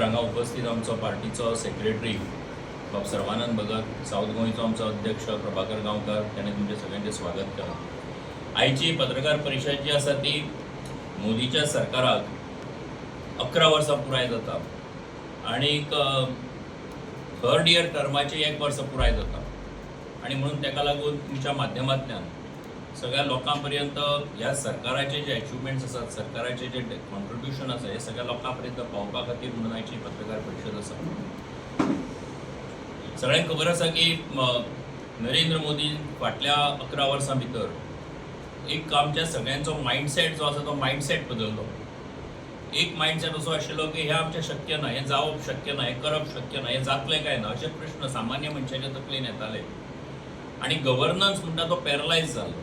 बरोबर हांगा उपस्थित आमचो पार्टीचो सेक्रेटरी बाब सर्वानंद भगत, साऊथ गोंयचो आमचो अध्यक्ष प्रभाकर गांवकार, ताणें तुमचें सगळ्यांचें स्वागत केलां. आयची पत्रकार परिशद जी आसा ती मोदीच्या सरकाराक 11 वर्सां पुराय जाता आणीक थर्ड इयर टर्माचें एक वर्स पुराय जाता आनी म्हणून ताका लागून तुमच्या माध्यमांतल्यान सगळ्या लोकां पर्यंत ह्या सरकाराचे जे अचिवमेंट्स आसात, सरकाराचे जे कॉन्ट्रिब्युशन आसा, हे सगळ्या लोकां पर्यंत पावोवपा खातीर म्हणून आयची पत्रकार परिशद आसा. सगळ्यांक खबर आसा की नरेंद्र मोदी फाटल्या 11 वर्सां भितर एक आमच्या सगळ्यांचो मायंडसेट जो आसा तो मायंडसेट बदललो. एक मायंडसेट असो आशिल्लो की हें आमचें शक्य ना, हें जावप शक्य ना, हें करप शक्य ना, हें जातलें काय ना, अशे प्रश्न सामान्य मनशाच्या तकलेन येताले आनी गव्हर्नन्स म्हणटा तो पॅरलायज जाल्लो.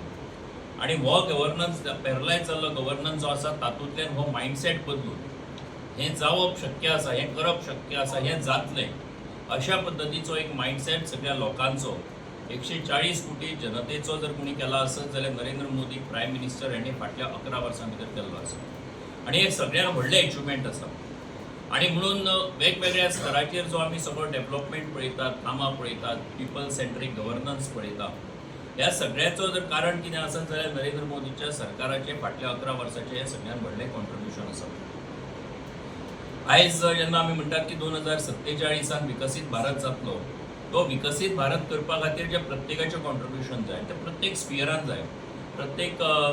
आनी हो गव्हर्नन्स पॅरलायज जाल्लो गव्हर्नन्स जो आसा, तातूंतल्यान हो मायंडसेट बदलून हें जावप शक्य आसा, हें करप शक्य आसा, हें जातलें, अशा पद्दतीचो एक मायंडसेट सगळ्या लोकांचो, 140 कोटी जनतेचो जर कोणी केला आसत जाल्यार नरेंद्र मोदी प्रायम मिनिस्टर हांणी फाटल्या 11 वर्सां भितर केल्लो आसा आनी हे सगळ्यांत व्हडलें एचिवमेंट आसा. आनी म्हणून वेगवेगळ्या स्तराचेर जो आमी सगळो डेव्हलपमेंट पळयतात, कामां पळयतात, पिपल सेंट्रीक गव्हर्नन्स पळयता, ह्या सगळ्याचो जर कारण कितें आसत जाल्यार नरेंद्र मोदीच्या सरकाराचें फाटल्या 11 वर्साचें हें सगळ्यांत व्हडलें कॉन्ट्रिब्युशन आसा. आयज जेन्ना आमी म्हणटात की 2047 त विकसीत भारत जातलो, तो विकसीत भारत करपा खातीर जे प्रत्येकाचें कॉन्ट्रिब्युशन जाय, तें प्रत्येक स्पियरान जाय, प्रत्येक अ,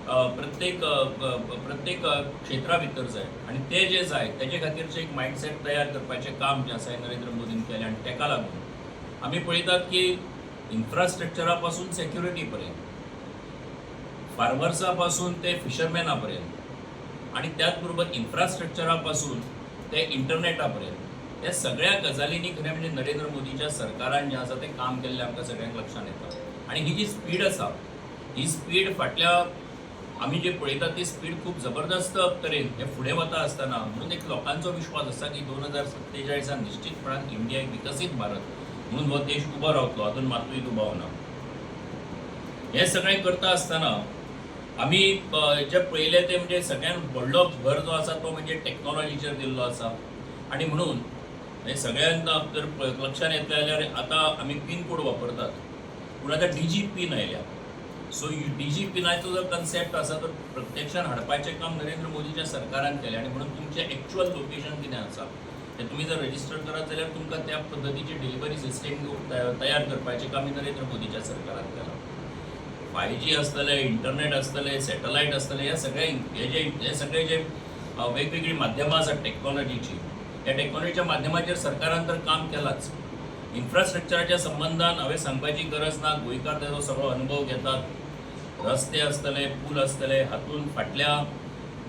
अ, प्रत्येक अ, ब- प्रत्येक क्षेत्रा भितर जाय. आनी ते जे जाय तेजे खातीरचें एक मायंडसेट तयार करपाचें काम जें आसा हें नरेंद्र मोदीन केलें. आनी तेका लागून आमी पळयतात की इन्फ्रास्ट्रक्चरा पासून सेक्युरिटी पर्यंत, फार्मर्सा पासून ते फिशरमॅना पर्यंत आणि त्याच बरोबर इन्फ्रास्ट्रक्चरा पासून ते इंटरनेटा पर्यंत, ह्या सगळ्या गजालींनी खरें म्हणजे नरेंद्र मोदीच्या सरकारान जें आसा तें काम केल्लें आमकां सगळ्यांक लक्षांत येता. आनी ही जी स्पीड आसा, ही स्पीड फाटल्या आमी जे पळयतात ती स्पीड खूब जबरदस्त तरेन हे फुडें वता आसतना म्हणून एक लोकांचो विश्वास आसा की 2047 त निश्चितपणान इंडिया एक विकसीत भारत म्हणून हो देश उबो रावतलो, हातूंत मातूय दुबाव ना. हें सगळें करता आसतना आमी जे पळयलें तें म्हणजे सगळ्यात व्हडलो भर जो आसा तो म्हणजे टॅक्नॉलॉजीचेर दिल्लो आसा. आनी म्हणून हे सगळ्यांना जर लक्षात येतलें जाल्यार आतां आमी पीन कोड वापरतात, पूण आतां डिजी पीन आयल्या. सो डिजी पिनाचो जो कन्सेप्ट आसा तो प्रत्यक्षान हाडपाचें काम नरेंद्र मोदीच्या सरकारान केलें. आनी म्हणून तुमचें एक्चुअल लोकेशन कितें आसा तें तुमी जर रजिस्टर करत जाल्यार तुमकां त्या पद्दतीची डिलिव्हरी सिस्टीम तयार करपाचें काम नरेंद्र मोदीच्या सरकारान केलां. 5G आसतलें, इंटरनेट आसतलें, सॅटलायट आसतलें, ह्या सगळे हे जे हे सगळे जे वेगवेगळीं माध्यमां आसात टॅक्नॉलॉजीची, ह्या टॅक्नॉलॉजीच्या माध्यमाचेर सरकारान तर काम केलाच. इन्फ्रास्ट्रक्चराच्या संबंदान हांवें सांगपाची गरज ना, गोंयकार ताजो सगळो अनुभव घेतात. रस्ते आसतले, पूल आसतले, हातूंत फाटल्या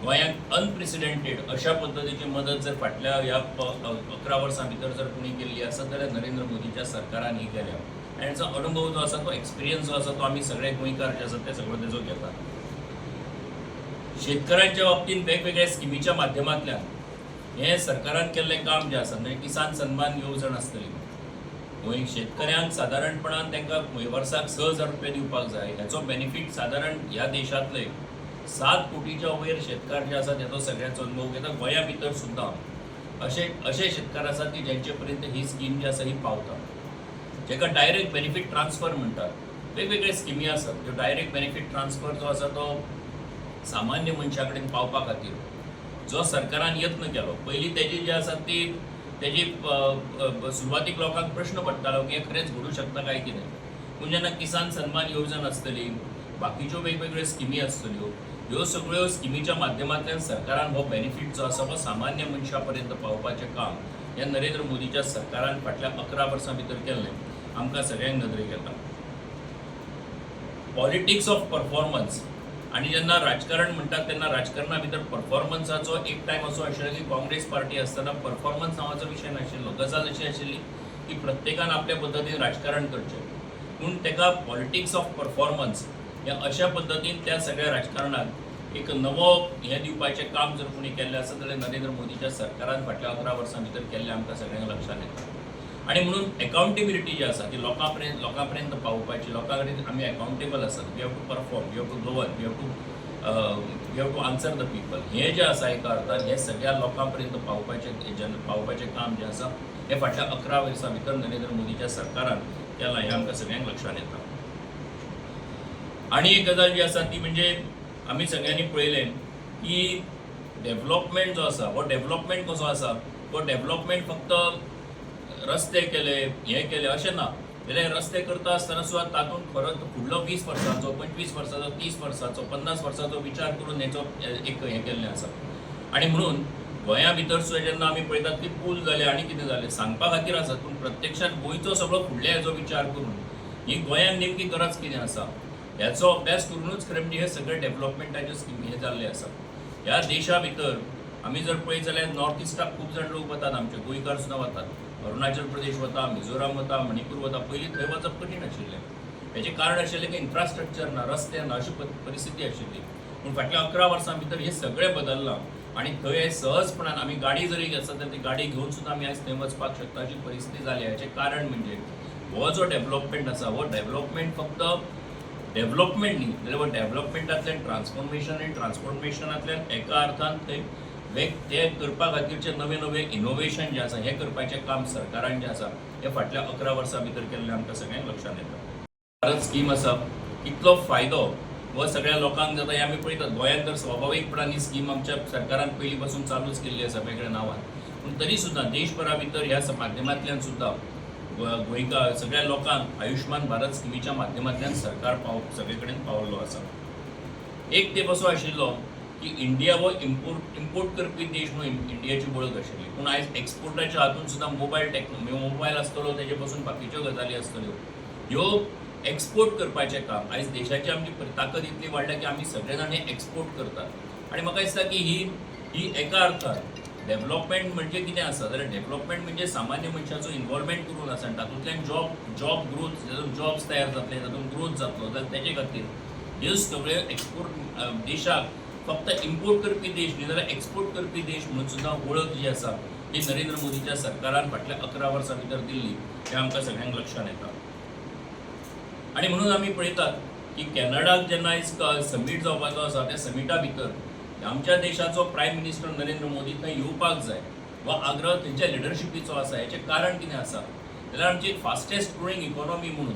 गोंयांक अनप्रेसिडेंटेड अशा पद्दतीची मदत जर फाटल्या ह्या 11 वर्सां भितर जर कोणी केल्ली आसत जाल्यार नरेंद्र मोदीच्या सरकारान ही केल्या. आनी हाचो अनुभव जो आसा, तो एक्सपिरियन्स जो आसा, तो आमी सगळे गोंयकार जे आसात ते सगळो तेजो घेतात. शेतकऱ्यांच्या बाबतींत वेगवेगळ्या स्किमीच्या माध्यमांतल्यान हें सरकारान केल्लें काम जें आसा, म्हणजे किसान सन्मान येवजण आसतली, गोंय शेतकऱ्यांक सादारणपणान तांकां वर्साक 6000 रुपया दिवपाक जाय. हेचो बेनिफीट सादारण ह्या देशांतले 7 कोटीच्या वयर शेतकार जे आसात हेचो सगळ्यांचो अनुभव घेता. गोंया भितर सुद्दां अशे अशे शेतकार आसात की ज्यांचे पर्यंत ही स्कीम जी आसा ही पावता, जेका डायरेक्ट बेनिफीट ट्रान्सफर म्हणटात. वेगवेगळे स्किमी आसात त्यो डायरेक्ट बेनिफीट ट्रान्सफर जो आसा तो सामान्य मनशा कडेन पावपा खातीर जो सरकारान यत्न केलो, पयलीं तेजी जी आसा ती तेजी सुरवातीक लोकांक प्रश्न पडटालो की हें खरेंच घडूं शकता काय कितें. पूण जेन्ना किसान सन्मान येवजण आसतली, बाकीच्यो वेगवेगळ्यो स्किमी आसतल्यो, ह्यो सगळ्यो स्किमीच्या माध्यमांतल्यान सरकारान हो बेनिफीट जो आसा हो सामान्य मनशा पर्यंत पावोवपाचें काम ह्या नरेंद्र मोदीच्या सरकारान फाटल्या 11 वर्सां भितर केल्लें आमकां सगळ्यांक नदरेक येता. पॉलिटिक्स ऑफ परफॉर्मन्स, आनी जेन्ना राजकारण म्हणटात तेन्ना राजकारणा भितर परफॉर्मन्साचो एक टायम असो आशिल्लो की काँग्रेस पार्टी आसतना परफॉर्मन्स नांवाचो विशय नाशिल्लो. गजाल अशी आशिल्ली की प्रत्येकान आपल्या पद्दतीन राजकारण करचें, पूण ताका पॉलिटिक्स ऑफ परफॉर्मन्स ह्या अशा पद्दतीन त्या सगळ्या राजकारणाक एक नवो हें दिवपाचें काम जर कोणी केल्लें आसत जाल्यार नरेंद्र मोदीच्या सरकारान फाटल्या 11 वर्सां भितर केल्लें आमकां सगळ्यांक लक्षांत येता. आनी म्हणून एकाउंटेबिलिटी जी आसा ती लोकां पर्यंत पावोवपाची, लोकां कडेन आमी एकाउंटेबल आसात. We have to perform, we have to govern, we have to You have to answer the people. हें जें आसा, एका अर्थान हें सगळ्या लोकां पर्यंत पावोवपाचें, जन पावोवपाचें काम जें आसा, हें फाटल्या 11 वर्सां भितर नरेंद्र मोदीच्या सरकारान केलां, हें आमकां सगळ्यांक लक्षांत येता. आनी एक गजाल जी आसा ती म्हणजे आमी सगळ्यांनी पळयलें की डेव्हलपमेंट जो आसा, हो डेव्हलपमेंट कसो आसा? हो डेव्हलपमेंट फक्त रस्ते केले, हें केले अशें ना, जाल्यार रस्ते करता आसतना सुद्दां तातूंत खरो फुडलो 20 वर्सांचो, 25 वर्सांचो, 30 वर्सांचो, 50 वर्सांचो विचार करून हेचो एक हें केल्लें आसा. आनी म्हणून गोंया भितर सुद्दां जेन्ना आमी पळयतात की पूल जाले आनी कितें जालें, सांगपा खातीर आसात, पूण प्रत्यक्षात गोंयचो सगळो फुडल्या हेजो विचार करून, ही गोंयांत नेमकी गरज कितें आसा ह्याचो अभ्यास करुनूच खरें म्हणजे हे सगळे डेव्हलपमेंटाच्यो स्किमी हे जाल्ले आसा. ह्या देशा भितर आमी जर पळयत जाल्यार नॉर्थ इस्टाक खूब जाण लोक वतात, आमचे गोंयकार सुद्दां वतात, अरुणाचल प्रदेश वता, मिझोराम वता, मणिपूर वता. पयलीं थंय वचप कठीण आशिल्लें. हेचें कारण आशिल्लें की इन्फ्रास्ट्रक्चर ना, रस्ते ना, अशी परिस्थिती आशिल्ली. पूण फाटल्या 11 वर्सां भितर हें सगळें बदल्लां आनी थंय सहजपणान आमी गाडी जरी आसा तर ती गाडी घेवन सुद्दां आमी आयज थंय वचपाक शकता अशी परिस्थिती जाली. हाचें कारण म्हणजे हो जो डेव्हलपमेंट आसा, हो डेव्हलपमेंट फक्त डेव्हलपमेंट न्ही, जाल्यार हो डेव्हलपमेंटांतल्यान ट्रान्सफॉर्मेशन आनी ट्रान्सफॉर्मेशनांतल्यान एका अर्थान थंय वेग ते करपा खातीरचे नवे नवे इनोवेशन जें आसा, हें करपाचें काम सरकारान जें आसा हें फाटल्या 11 वर्सां भितर केल्लें आमकां सगळ्यांक लक्षांत येता. भारत स्कीम आसा, कितलो फायदो हो सगळ्या लोकांक जाता हें आमी पळयतात. गोंयांत तर स्वाभावीकपणान ही स्कीम आमच्या सरकारान पयलीं पासून चालूच केल्ली आसा वेगळ्या नांवान, पूण तरी सुद्दां देशभरा भितर ह्या माध्यमांतल्यान सुद्दां गोंयकार सगळ्या लोकांक आयुष्मान भारत स्किमीच्या माध्यमांतल्यान सरकार सगळे कडेन पावल्लो आसा. एक तेंप असो आशिल्लो की इंडिया हो इम्पोर्ट करपी देश म्हणून इंडियाची वळख आशिल्ली, पूण आयज एक्सपोर्टाच्या हातून सुद्दां मोबायल आसतलो, तेजे पासून बाकीच्यो गजाली आसतल्यो, ह्यो एक्सपोर्ट करपाचें काम आयज देशाची आमची ताकद इतली वाडल्या की आमी सगळे जाण हे एक्सपोर्ट करतात. आनी म्हाका दिसता की ही ही एका अर्थान डेव्हलपमेंट म्हणजे कितें आसा जाल्यार डेव्हलपमेंट म्हणजे सामान्य मनशाचो इन्वॉल्वमेंट करून आसा आनी तातूंतल्यान जॉब ग्रोथ, जातून जॉब्स तयार जातले, तातूंत ग्रोथ जातलो, जाल्यार तेजे खातीर ह्यो सगळे एक्सपोर्ट, देशाक फक्त इम्पोर्ट करपी देश न्ही जाल्यार एक्सपोर्ट करपी देश म्हणून सुद्दां वळख जी आसा ही नरेंद्र मोदीच्या सरकारान फाटल्या 11 वर्सां भितर दिल्ली, हें आमकां सगळ्यांक लक्षांत येता. आनी म्हणून आमी पळयतात की कॅनडाक जेन्ना आयज समीट जावपाचो आसा, त्या समिटा भितर आमच्या देशाचो प्रायम मिनिस्टर नरेंद्र मोदी थंय येवपाक जाय हो आग्रह थंयच्या लिडरशिपीचो आसा. हेचें कारण कितें आसा जाल्यार आमची एक फास्टेस्ट ग्रोईंग इकॉनॉमी म्हणून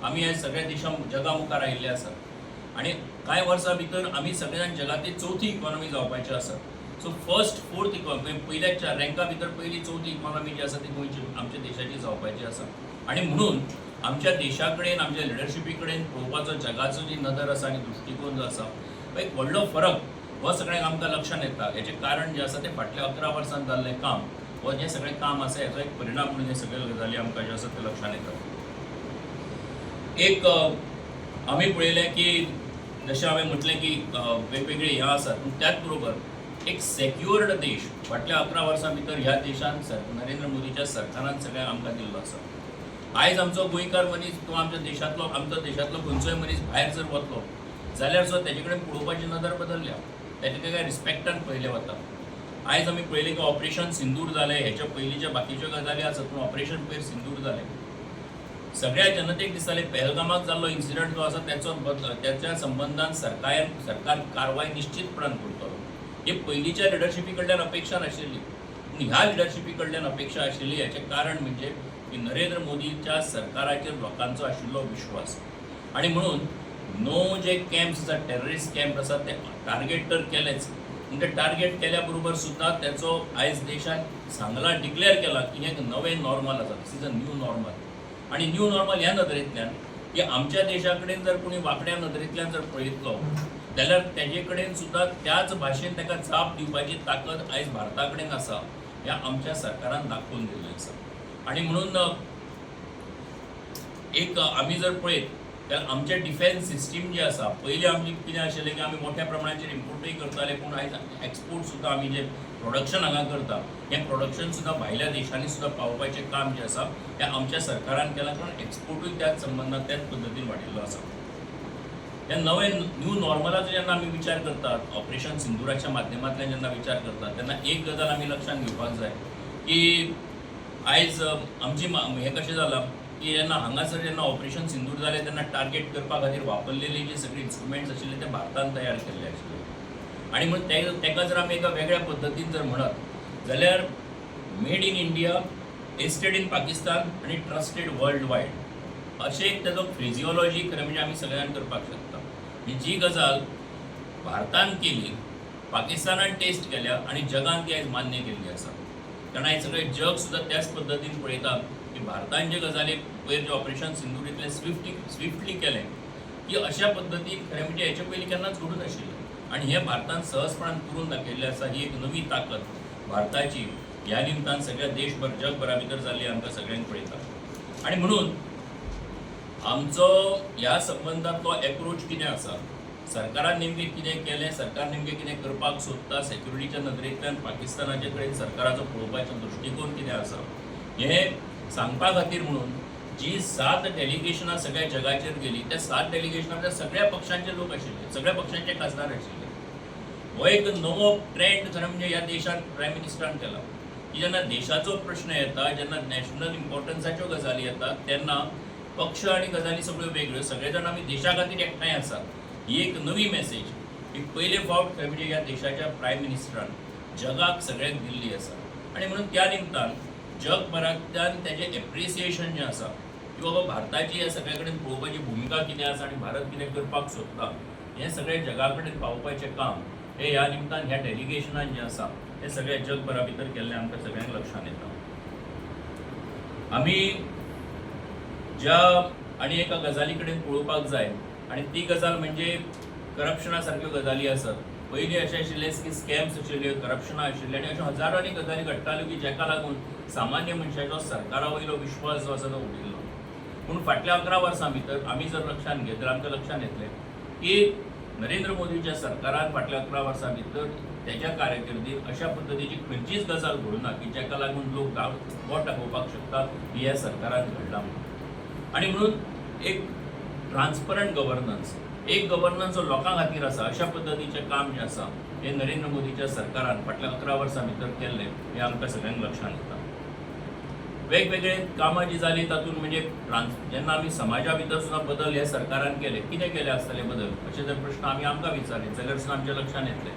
आमी आयज सगळ्या देशां जगा मुखार आयिल्ले आसात आनी कांय वर्सां भितर आमी सगळे जाण जगांतली चवथी इकॉनॉमी जावपाची आसा. सो फर्स्ट फोर्थ इकॉनॉमी, पयल्या चार रँका भितर पयली चवथी इकॉनॉमी जी आसा ती गोंयची, आमच्या देशाची जावपाची आसा. आनी म्हणून आमच्या देशा कडेन, आमच्या लिडरशिपी कडेन पळोवपाचो जगाचो जी नदर आसा आनी दृश्टिकोन जो आसा, हो एक व्हडलो फरक हो सगळ्यांक आमकां लक्षांत येता. हेचें कारण जें आसा तें फाटल्या 11 वर्सांत जाल्लें काम, हो जें सगळें काम आसा हेचो एक परिणाम म्हणून हे सगळे गजाली आमकां ज्यो आसा त्यो लक्षांत येतात. एक आमी पळयलें की जशें हांवें म्हटलें की वेगवेगळे हें आसात, पूण त्याच बरोबर एक सेक्युअर्ड देश फाटल्या 11 वर्सां भितर ह्या देशान नरेंद्र मोदीच्या सरकारान सगळ्यांक आमकां दिल्लो आसा. आयज आमचो गोंयकार मनीस किंवा आमच्या देशांतलो, आमचो देशांतलो खंयचोय मनीस भायर जर वतलो जाल्यार सुद्दां तेजे कडेन पळोवपाची नदर बदलल्या, तेजे कडेन काय रिस्पेक्टान पळयलें वता. आयज आमी पळयलें की ऑपरेशन सिंदूर जालें, हेच्या पयलींच्या बाकीच्यो गजाली आसात, पूण ऑपरेशन पयर सिंदूर जालें, सगळ्या जनतेक दिसतालें पेहलगामाक जाल्लो इन्सिडंट जो आसा तेचो त्याच्या संबंदान सरकार कारवाय निश्चितपणान करतलो. ही पयलींच्या लिडरशिपी कडल्यान अपेक्षा नाशिल्ली, पूण ह्या लिडरशिपी कडल्यान अपेक्षा आशिल्ली. हाचें कारण म्हणजे की नरेंद्र मोदीच्या सरकाराचेर लोकांचो आशिल्लो विश्वास. आनी म्हणून णव जे कॅम्प्स आसात, टेररिस्ट कॅम्प आसात, ते टार्गेट तर केलेच, पूण ते टार्गेट केल्या बरोबर सुद्दां तेचो आयज देशान सांगला, डिक्लेअर केला की हें एक नवें नॉर्मल आसा, this is a new normal. आनी न्यू नॉर्मल ह्या नदरेंतल्यान की आमच्या देशा कडेन जर कोणी वांकड्या नदरेंतल्यान जर पळयतलो जाल्यार तेजे कडेन सुद्दां त्याच भाशेन ताका जाप दिवपाची ताकद आयज भारता कडेन आसा, ह्या आमच्या सरकारान दाखोवन दिल्लें आसा. आनी म्हणून एक आमी जर पळयत जाल्यार आमचें डिफेन्स सिस्टीम जी आसा, पयलीं आमी कितें आशिल्लें की आमी मोठ्या प्रमाणाचेर इम्पोर्टूय करताले, पूण आयज एक्सपोर्ट सुद्दां, आमी जें प्रोडक्शन हांगा करता हें प्रोडक्शन सुद्दां भायल्या देशांनी सुद्दां पावोवपाचें काम जें आसा हें आमच्या सरकारान केलां, कारण एक्सपोर्टूय त्याच संबंदात त्याच पद्दतीन वाडिल्लो आसा. ह्या नवे न्यू नॉर्मलाचो जेन्ना आमी विचार करतात, ऑपरेशन सिंदुराच्या माध्यमांतल्यान जेन्ना विचार करतात, तेन्ना एक गजाल आमी लक्षांत घेवपाक जाय की आयज आमची हें कशें जालां. की जेन्ना हांगासर जेन्ना ऑपरेशन सिंदूर जालें तेन्ना टार्गेट करपा खातीर वापरलेली जी सगळी इन्स्ट्रुमेंट्स आशिल्ले ते भारतान तयार केल्ले आशिल्ले. आनी म्हणून ते ताका जर आमी एका वेगळ्या पद्दतीन जर म्हणत जाल्यार made in India, tested in Pakistan आनी ट्रस्टेड वर्ल्ड वायड अशें एक ताजो फ्रेजिओलॉजी खरें म्हणजे आमी सगळ्यान करपाक शकता. ही जी गजाल भारतान केली, पाकिस्तानान टेस्ट केल्या आनी जगान ती आयज मान्य केल्ली आसा. कारण आयज सगळें जग सुद्दां त्याच पद्दतीन पळयता की भारतान जे गजाली पयर जें ऑपरेशन सिंदूर इतलें स्विफ्टली केलें की अशा पद्दतीन खरें म्हणजे हेचे पयलीं केन्नाच घडूंक नाशिल्लें आनी हें भारतान सहजपणान करून दाखयल्लें आसा. ही एक नवी ताकद भारताची ह्या निमतान सगळ्या देशभर जगभरा भितर जाल्ली आमकां सगळ्यांक पळयता. आनी म्हणून आमचो ह्या संबंदांतलो एप्रोच कितें आसा, सरकारान नेमकें कितें केलें, सरकार नेमकें कितें करपाक सोदता, सेक्युरिटीच्या नदरेंतल्यान पाकिस्तानाचे कडेन सरकाराचो पळोवपाचो दृश्टिकोन कितें आसा हें सांगपा खातीर म्हणून जी 7 डेलिगेशनां सगळ्या जगाचेर गेली, त्या 7 डेलिगेशनां सगळ्या पक्षांचे लोक आशिल्ले, सगळ्या पक्षांचे खासदार आशिल्ले. हो एक नवो ट्रेंड खरें म्हणजे ह्या देशान प्रायम मिनिस्टरान केला की जेन्ना देशाचो प्रश्न येता, जेन्ना नॅशनल इम्पॉर्टन्साच्यो गजाली येतात तेन्ना पक्ष आनी गजाली सगळ्यो वेगळ्यो, सगळे जाण आमी देशा खातीर एकठांय आसात. ही एक नवी मॅसेज ही पयले फावट खरें म्हणजे ह्या देशाच्या प्रायम मिनिस्टरान जगाक सगळ्यांक दिल्ली आसा. आनी म्हणून त्या निमतान जगभरांतल्यान तेजें एप्रिसिएशन जें आसा की बाबा भारताची ह्या सगळ्या कडेन पळोवपाची भुमिका कितें आसा आनी भारत कितें करपाक सोदता हें सगळें जगा कडेन पावोवपाचें काम हें ह्या निमतान ह्या डेलिगेशनान जें आसा हें सगळें जगभरा भितर केल्लें आमकां सगळ्यांक लक्षांत येता. आमी ज्या आनी एका गजाली कडेन पळोवपाक जाय आनी ती गजाल म्हणजे करप्शना सारक्यो गजाली आसात. पयलीं अशें आशिल्लें की स्कॅम्स आशिल्ल्यो, करप्शनां आशिल्लीं आनी अश्यो हजारांनी गजाली घडटाल्यो की जाका लागून सामान्य मनशाचो सरकारा वयलो विश्वास जो आसा तो उडिल्लो. पूण फाटल्या 11 वर्सां भितर आमी जर लक्षांत घेत जाल्यार आमकां लक्षांत येतलें की नरेंद्र मोदीच्या सरकारान फाटल्या 11 वर्सां भितर तेच्या कारकिर्दीत अशा पद्दतीची खंयचीच गजाल घडूना की जाका लागून लोक बोट दाखोवपाक शकता की ह्या सरकारान घडलां म्हणून. आनी म्हणून एक ट्रान्सपरंट गव्हर्नन्स, एक गव्हर्नन्स जो लोकां खातीर आसा अशा पद्दतीचें काम जें आसा हें नरेंद्र मोदीच्या सरकारान फाटल्या 11 वर्सां भितर केल्लें हें आमकां सगळ्यांक लक्षांत येता. वेगवेगळे कामां जीं जालीं तातूंत म्हणजे जेन्ना आमी समाजा भितर सुद्दां बदल ह्या सरकारान केले, कितें केले आसतले बदल अशे जर प्रश्न आमी आमकां विचारले जाल्यार सुद्दां आमच्या लक्षांत येतले.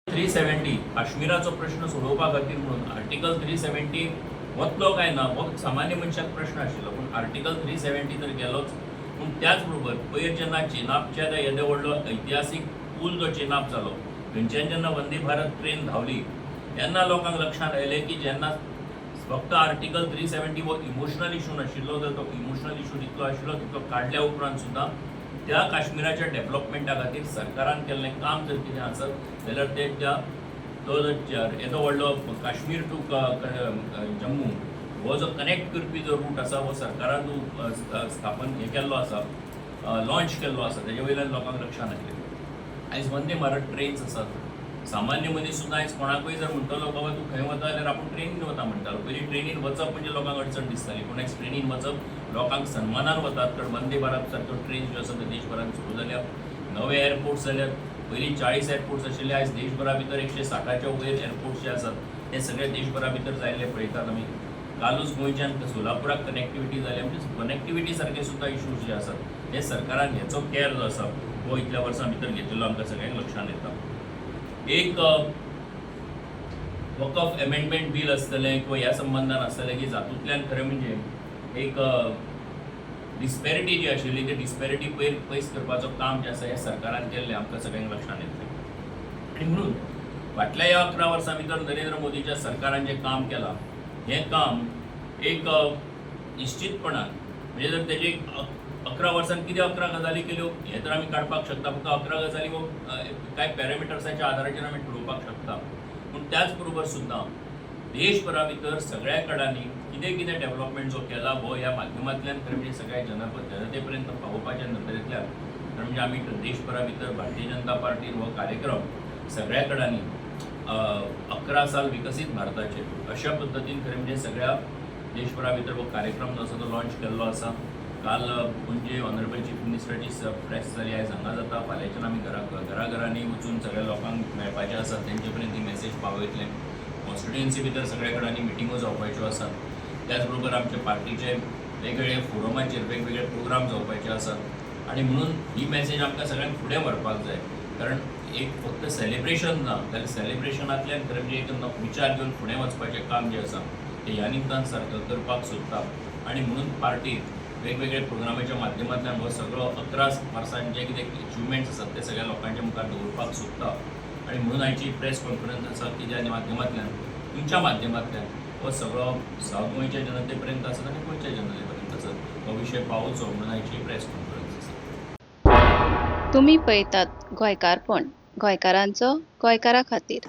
370 काश्मीराचो प्रश्न सोडोवपा खातीर म्हणून आर्टिकल 370 वतलो काय ना हो सामान्य मनशाक प्रश्न आशिल्लो, पूण आर्टिकल 370 तर गेलोच. पूण त्याच बरोबर पयर जेन्ना चेनाबच्या त्या येदो व्हडलो ऐतिहासीक पूल जो चेनाब जालो थंयच्यान जेन्ना वंदे भारत ट्रेन धांवली तेन्ना लोकांक लक्षांत आयलें की जेन्ना फक्त आर्टिकल 370 हो इमोशनल इशू नाशिल्लो, तर तो इमोशनल इशू जितलो आशिल्लो तितलो काडल्या उपरांत सुद्दां त्या काश्मीराच्या डेव्हलपमेंटा खातीर सरकारान केल्लें काम जर कितें आसत जाल्यार ते त्या तो जो येदो व्हडलो काश्मीर टू जम्मू हो जो कनेक्ट करपी जो रूट आसा हो सरकारान जो स्थापन हें केल्लो आसा, लॉन्च केल्लो आसा, तेजे वयल्यान लोकांक लक्षांत आयलें. आयज वंदे भारत ट्रेन्स आसात. सामान्य मनीस सुद्दां आयज कोणाकूय जर म्हणटलो बाबा तूं खंय वता जाल्यार आपूण ट्रेनीन वता म्हणटालो. पयलीं ट्रेनीन वचप म्हणजे लोकांक अडचण दिसताली, पूण आयज ट्रेनीन वचप लोकांक सन्मानान वतात, कारण वंदे भारत सारक्यो ट्रेन ज्यो आसा त्यो देशभरान सुरू जाल्या. नवे एअरपोर्ट्स जाल्यात. पयलीं 40 एअरपोर्ट्स आशिल्ले, आयज देशभरा भितर 160च्या वयर एअरपोर्ट्स जे आसात ते सगळे देशभरा भितर जायल्ले पळयतात आमी. कालूच गोंयच्यान सोलापुराक कनेक्टिविटी जाल्या, म्हणजे कनेक्टिविटी सारके सुद्दां इशूज जे आसात हे सरकारान हेचो केअर जो आसा हो इतल्या वर्सां भितर घेतिल्लो आमकां सगळ्यांक लक्षांत येता. एक वकफ एमेंडमेंट बील आसतलें किंवा ह्या संबंदान आसतलें की जातूंतल्यान खरें म्हणजे एक डिस्पॅरिटी जी आशिल्ली ती डिस्पॅरिटी पयर पयस करपाचो काम जें आसा हें सरकारान केल्लें आमकां सगळ्यांक लक्षांत येतलें. आनी म्हणून फाटल्या ह्या 11 वर्सां भितर नरेंद्र मोदीच्या सरकारान जें काम केलां हें काम एक निश्चितपणान म्हणजे जर तेजे 11 वर्सांत कितें 11 गजाली केल्यो हें तर आमी काडपाक शकता, फक्त 11 गजाली हो कांय पॅरामिटर्साच्या आदाराचेर आमी ठरोवपाक शकता. पूण त्याच बरोबर सुद्दां देशभरा भितर सगळ्या कडांनी कितें कितें डेव्हलपमेंट जो केला हो ह्या माध्यमांतल्यान खरें म्हणजे सगळ्या जनते पर्यंत पावोवपाच्या नदरेंतल्यान खरें म्हणजे आमी देशभरा भितर भारतीय जनता पार्टीन हो कार्यक्रम सगळ्या कडांनी 11 साल विकसीत भारताचे अशा पद्दतीन खरें म्हणजे सगळ्या देशभरा भितर हो कार्यक्रम जो आसा तो लॉन्च केल्लो आसा. काल पणजे ऑनरेबल चीफ मिनिस्टराची प्रेस जाली, आयज हांगा जाता. फाल्यांच्यान आमी घरा घराघरांनी वचून सगळ्या लोकांक मेळपाचें आसा, तेंचे पर्यंत ही मॅसेज पावयतले. कॉन्स्टिट्युएन्सी भितर सगळ्या कडांनी मिटिंगो जावपाच्यो आसात. त्याच बरोबर आमचे पार्टीचे वेगवेगळे फोरमाचेर वेगवेगळे प्रोग्राम जावपाचे आसात आनी म्हणून ही मॅसेज आमकां सगळ्यांक फुडें व्हरपाक जाय. कारण एक फक्त सेलिब्रेशन ना जाल्यार सेलिब्रेशनांतल्यान खरें म्हणजे एक विचार घेवन फुडें वचपाचें काम जें आसा तें ह्या निमतान सरकार करपाक सोदता. आनी म्हणून पार्टी वेगवेगळे प्रोग्रामाच्या माध्यमांतल्यान हो सगळो 11 वर्सांचे जे कितें अचिवमेंट्स आसात ते सगळ्या लोकांच्या मुखार दवरपाक सोदता. आनी म्हणून आयची प्रेस कॉन्फरन्स आसा की ज्या माध्यमांतल्यान, तुमच्या माध्यमांतल्यान हो सगळो सावथ गोंयच्या जनते पर्यंत आसत आनी गोंयच्या जनते पर्यंत आसत हो विशय पावोवचो म्हणून आयची प्रेस कॉन्फरन्स आसा. तुमी पळयतात गोंयकारपण, गोंयकारांचो गोंयकारा खातीर.